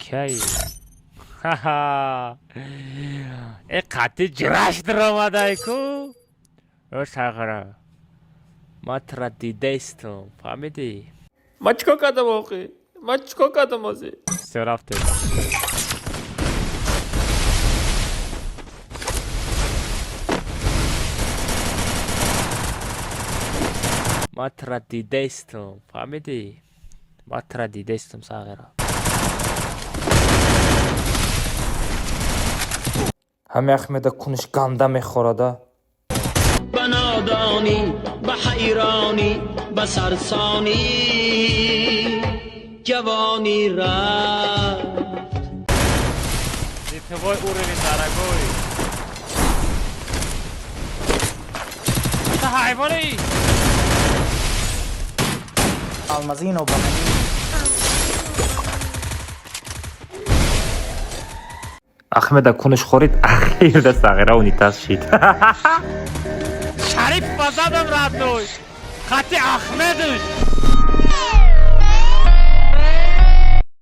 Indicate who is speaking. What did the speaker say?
Speaker 1: Кай? Ха-ха. Э, қати ҷираш даромадай ку. Ё Сағира. Ма тра дидаистам, фаҳмидӣ?
Speaker 2: Ман чикор кардам охи? Ман чикор кардам ҳозир?
Speaker 1: Всё, рафтем. Ма тра дидаистам, фаҳмидӣ? Ма тра дидаистам, Сағира.
Speaker 2: Ҳами Ахмеда куниш ганда мехӯрада.
Speaker 3: Ба нодонӣ, ба ҳайронӣ, ба сарсонӣ ҷавонӣ рафт.
Speaker 1: Не твой уровень, дорогой. Это ҳайвони!
Speaker 4: Алмазино банани.
Speaker 2: Ахмеда куниш хорид, ахирда Сағира унитаз шид.
Speaker 1: Шариф базадам, родной. Хати Ахмедуш.